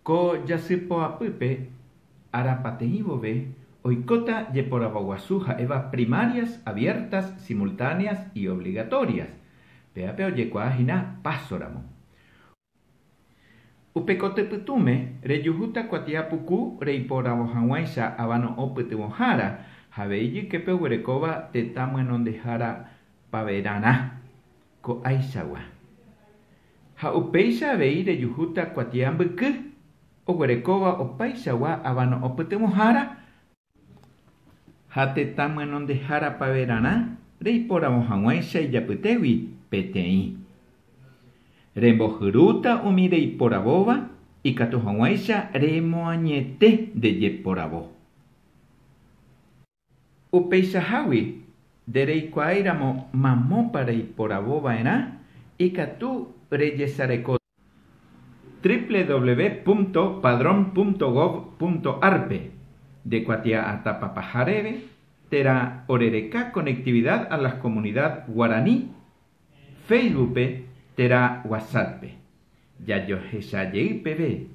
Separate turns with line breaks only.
Ko jasypoapýpe arapateĩ vove oikóta jeporavo guasu ha'éva primarias abiertas, simultáneas y obligatorias, péape ojekuaahína PASO-ramo. Upe kotypytũme rejuhúta kuatia puku reiporavo hag̃uáicha avano'õ pytyvõhára ha avei jyképe oguerekóva tetã myenondehára paverarã ko'ãichagua. Ha upéicha avei rejuhúta kuatia mbyky oguerekóva opaichagua avano'õ pytyvõhára ha tetã myenondehára paverarã reiporavo hag̃uáicha ijapytégui peteĩ. Rembohyrúta umi reiporavóva ikatu hag̃uáicha remoañete nde jeporavo. Upeichahágui ndereikuaáiramo mamópa reiporavova'erã ikatu rejesareko www.padrón.gob.ar-pe nde kuatia'atãpapaha reve térã orereka Conectividad a las Comunidad Guaraní Facebook-pe térã WhatsApp-pe. Jajohechajey peve.